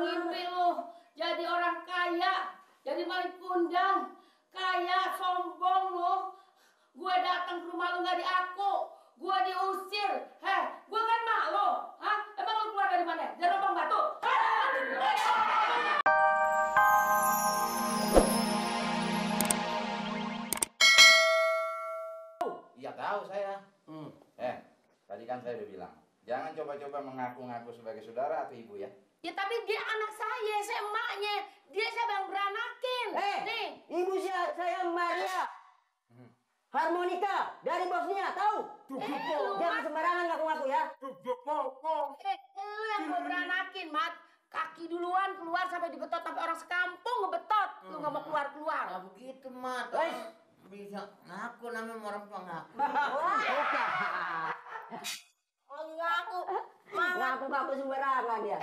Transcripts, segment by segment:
ngimpi lu jadi orang kaya, jadi maling kundang, kaya sombong lu. Gue datang ke rumah lu nggak diaku, gue diusir. Gue kan mak lo, emang lu keluar dari mana? Dari lubang batu. Iya tahu saya. Tadi kan saya udah bilang, jangan coba-coba mengaku-ngaku sebagai saudara atau ibu ya. Ya tapi dia anak saya emaknya. Dia siapa yang beranakin? Nih, ibu saya Maria. Harmonika dari Bosnia, tahu? Jangan sembarangan ngaku-ngaku ya. Lu yang mau beranakin, Mat. Kaki duluan keluar sampai dibetot sampai orang sekampung ngebetot. Lu nggak mau keluar. Nah begitu, Mat. Bisa ngaku namanya orang pengaku. Ngaku sembarangan dia.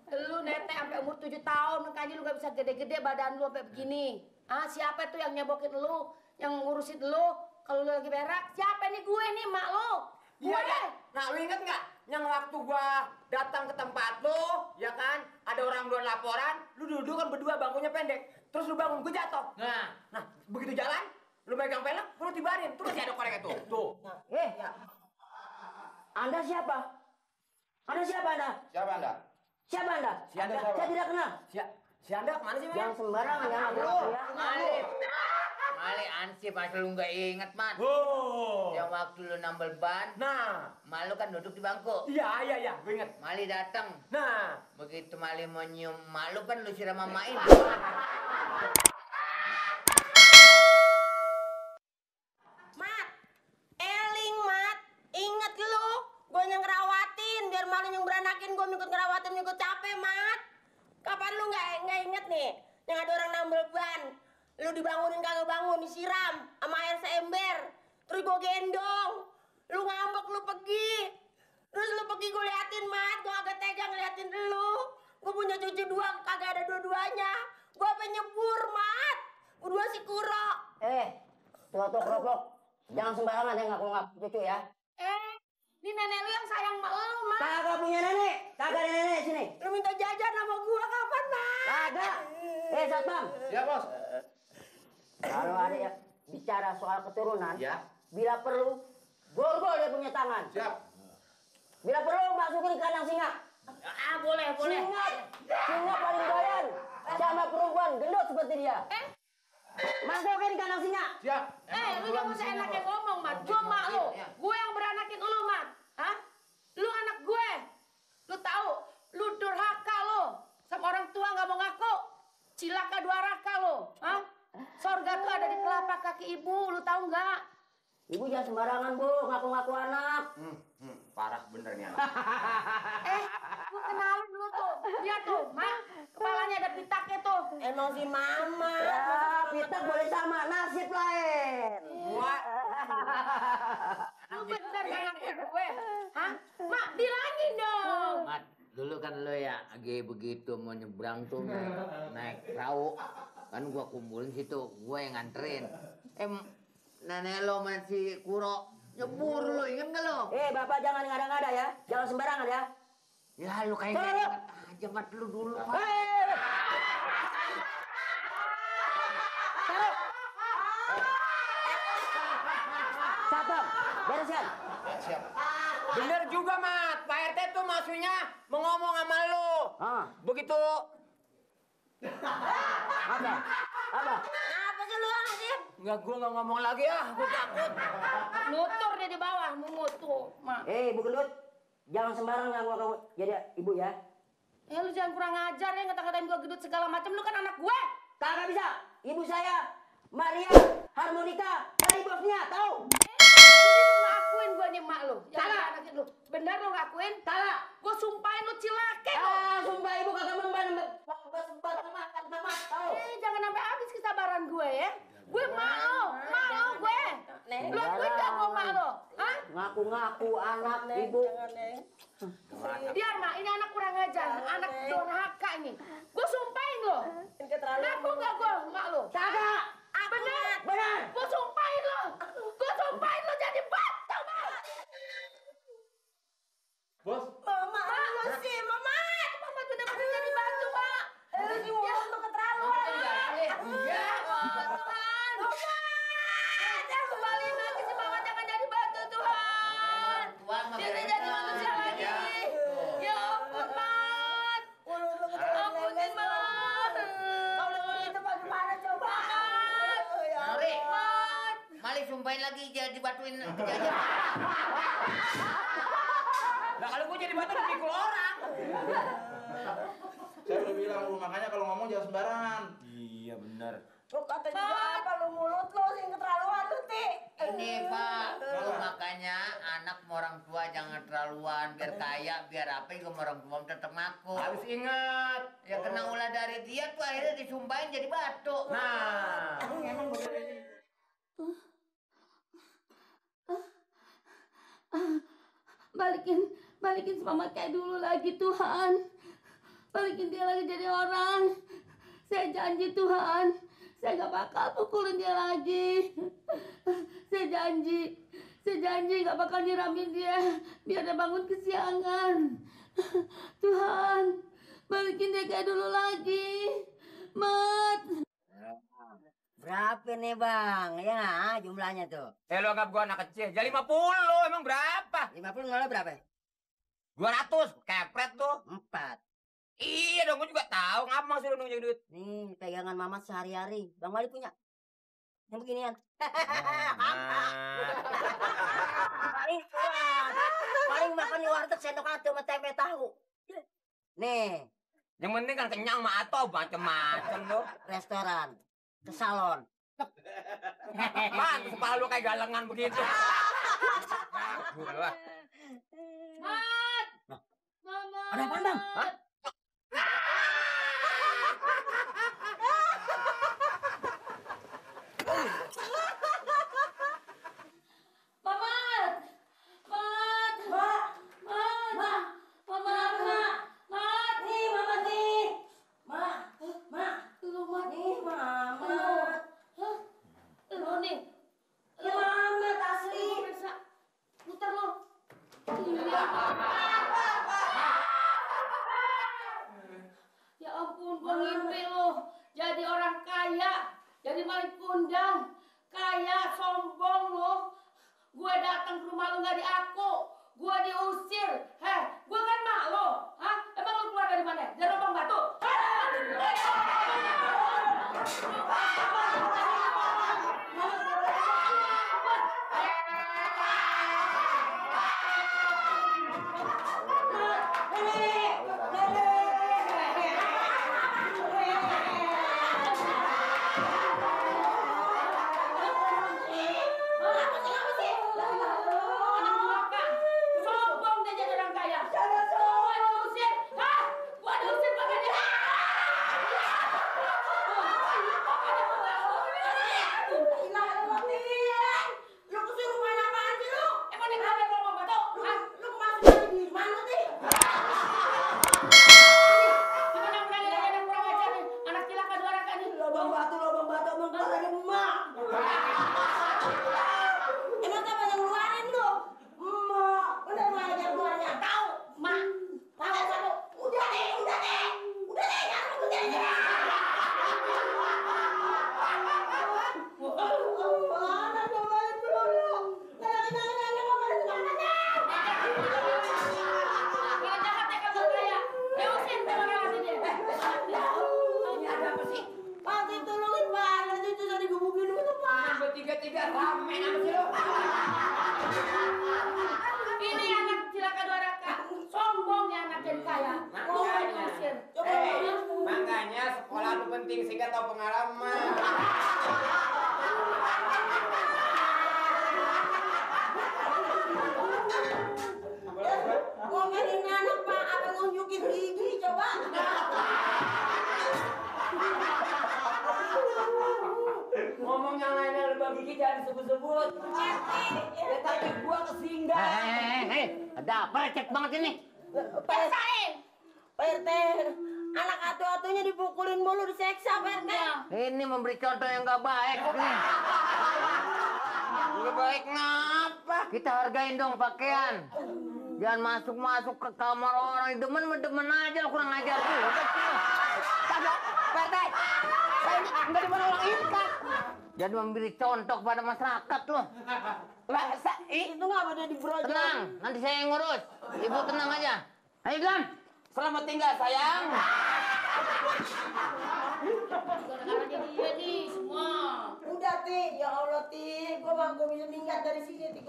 Lu nete sampai umur 7 tahun makanya lu gak bisa gede-gede badan lu sampai begini. Siapa tuh yang nyebokin lu, yang ngurusin lu kalau lu lagi berak? Siapa nih? Gue nih, mak lu. Iya deh. Nah, lu inget nggak yang waktu gua datang ke tempat lu, ya kan? Ada orang duluan laporan, lu duduk kan berdua bangkunya pendek. Terus lu bangun, gua jatuh. Nah, begitu jalan, lu megang pelek, lu tibarin. Terus ada korek itu. Tuh. Anda siapa? Anda siapa Anda? Siapa Anda? Siapa Anda? Si Anda siapa? Saya tidak kenal. Si Anda kemana sih, Mas? Yang sembarangan ya. Mali ansip asal lu nggak inget, Mat. Yang waktu lu nambal ban. Nah, Malu kan duduk di bangku. iya, gue inget. Mali datang. Nah, Begitu Mali mau nyium malu kan lu siram mamain. Mat, Mat, inget lu, gue yang ngerawatin, biar malu yang beranakin gue ikut ngerawatin, ikut capek, Mat. Kapan lu nggak inget nih, yang ada orang nambel ban, lu dibangunin kagak bangun, disiram sama air seember, terus gue gendong, lu ngambek, lu pergi, terus lu pergi gue liatin, Mat, gue agak tega ngeliatin lu, gue punya cucu dua, kagak ada dua-duanya, gue apa nyebur, Mat, berdua si Kuro. Tuh kerupuk. Jangan sembarangan ya ngaku-ngaku cucu ya. Ini nenek lu yang sayang sama lu, Mat. Kagak punya nenek. Kagak ada nenek sini. Lu minta jajan sama gua kapan, Mat? Kagak. Satpam. Ya bos. Kalau ada yang bicara soal keturunan, Ya. bila perlu, borgol dia punya tangan. Siap. Bila perlu, masukin ke kandang singa. Boleh. Singa paling doyan sama perempuan gendut seperti dia. Masukin ke kandang singa. Siap. Lu jangan usah enaknya ngomong, Mat. Gua mak lu. Gue yang beranakin lu, Mat. Lu anak gue. Lu tahu, lu durhaka lu. Sama orang tua nggak mau ngaku. Cilaka dua raka lu. Sorga tuh ada di telapak kaki ibu, lu tahu nggak? Ibu jangan sembarangan, Bu. Ngaku-ngaku anak. Parah bener nih anak. Gua kenalin dulu tuh. Lihat tuh, Mak. Kepalanya ada pitaknya tuh. Emang si Mama. Ya, pitak boleh sama, nasib lain. Lu bener gak ngaku gue? Mak, bilangin dong. Mat, dulu kan lo ya lagi begitu mau nyebrang tuh naik perahu. Kan gua kumpulin situ, gua yang nganterin. Nenek lo masih Kuro nyebur lo, inget gak lo? Bapak jangan ngada-ngada ya. Jangan sembarangan ya. Ya lu kayak gak inget aja, Mat, lu dulu, Mat. Satpam, bereskan. Siap. bener juga, Mat. Pak RT tuh maksudnya mau ngomong sama lu. Begitu. Apa? Apa sih lu anjir? Enggak, gua nggak ngomong lagi gua takut. Nutur dia di bawah, mengutuk, Mak. Bu Gendut, jangan sembarangan ngaku-ngaku jadi ibu ya. Lu jangan kurang ajar ya, ngata-ngatain gua gedut segala macam. Lu kan anak gue. Kagak bisa. Ibu saya Maria Harmonika dari Bosnia, tahu? Lu ngakuin gua nih mak lu. Kagak. Anak lu. Bener lu ngakuin? Kagak. Gua sumpahin lu cilake lu. Sumpah ibu kagak memban sempat sama tahu. Jangan sampai habis kesabaran gue ya. Gue mak lu gue. Lu akuin gak gua mak lu? Ngaku-ngaku anak ibu. Biar mak, ini anak kurang ajar, anak durhaka ini. Gue sumpahin lo. Ngaku gak gue mak lo? Kagak. Benar. Gue sumpahin lo. Jadi batu, mak. Bos. Mama sih, Mama bener-bener jadi batu, lagi jadi dibatuin aja. Nah kalau gue jadi batu dipikul orang. Saya udah bilang lu, makanya kalau ngomong jangan sembarangan. Iya benar. Lu kata juga apa lu mulut lu sing keterlaluan lu, Ti. Ini Pak, lu makanya anak sama orang tua jangan terlaluan, biar kaya, biar apa juga sama orang tua tetap ngaku. Harus ingat. Ya kena ulah dari dia tuh akhirnya disumpahin jadi batu. Nah. Balikin semangat kayak dulu lagi Tuhan. Balikin dia lagi jadi orang. Saya janji Tuhan, saya gak bakal pukulin dia lagi. Saya janji gak bakal nyiramin dia biar dia bangun kesiangan. Tuhan, balikin dia kayak dulu lagi. Mat. Berapa nih bang? Ya jumlahnya tuh. Lo anggap gua anak kecil. Jadi 50 emang berapa? 50 nolnya berapa? 200. Kepret tuh. 4. Iya dong, gua juga tahu. Ngapa masih lu nunjuk duit? Nih pegangan Mamat sehari-hari. Bang Wali punya. Yang beginian. Paling makan di warteg sendok atuh sama tempe tahu. Nih, Yang penting kan kenyang mah atau macem-macem lu. restoran, ke salon. Man, kepala lu kayak galengan begitu. Mat! Mama! Ada apaan bang? Hah? Mamat! Mat! Mat! Mat! Mamat! Mat! Nih, Mama nih. Lu Mat? Nih, Mama. Hah? Lu nih? Ya Mama asli. Periksa. Muter lu. Ya ampun, gua ngimpi lu. Jadi orang kaya, jadi maling kundang, kaya, sombong lu. Gue datang ke rumah lu nggak diaku, gue diusir. Heh, gue kan mak lu. Hah? Emang lu keluar dari mana? Dari lubang batu? Sombong dia jadi orang kaya. Gua diusir. Hah? Gua diusir makanya. Lu kesurupan apaan sih lu? Emang dia kenapa lubang batu? Hah? Lu kemasukan di mana sih? Gimana berani lagi anak kurang ajar nih? Anak cilaka doraka nih. Lubang batu emang keluar dari emak. Emang siapa yang ngeluarin lu? Emak. Udah emak aja keluarnya. Tahu? Mak. Tahu satu. Udah deh. Jangan udah deh. Mana cobain dulu. Jangan ngomong semangatnya. Kira jahat ya kamu kaya. Diusir sama relasi dia. Ini ada apa sih? Pak, tolongin Pak. Nanti itu tadi gebukin dulu Pak. Bertiga-tiga rame apa sih lu? Ini anak cilaka doraka. Sombong ya anak jadi kaya. Gua diusir. Makanya sekolah itu penting sehingga tahu pengalaman. Ngomelin anak Pak, apa ngunjukin gigi coba? Ngomong yang lainnya lu bagi gigi jangan disebut-sebut. Ya tapi gua kesinggah. Ada apa cek banget ini? Pak RT, anak atu-atunya dipukulin mulu, diseksa Pak RT. Ini memberi contoh yang gak baik nih. Gak baik ngapa? Kita hargain dong pakaian. Jangan masuk-masuk ke kamar orang. Demen aja lo, kurang ajar juga. Kagak, Pak RT. Saya ini enggak dimana orang ikat. Jadi memberi contoh kepada masyarakat loh. Itu nggak ada di brojol. Tenang, nanti saya yang ngurus. Ibu tenang aja. Ayo Glam. Selamat tinggal sayang. Gara-gara dia nih semua. Udah dah, Ti. Ya Allah, Ti. Gue bisa minggat dari sini, Ti.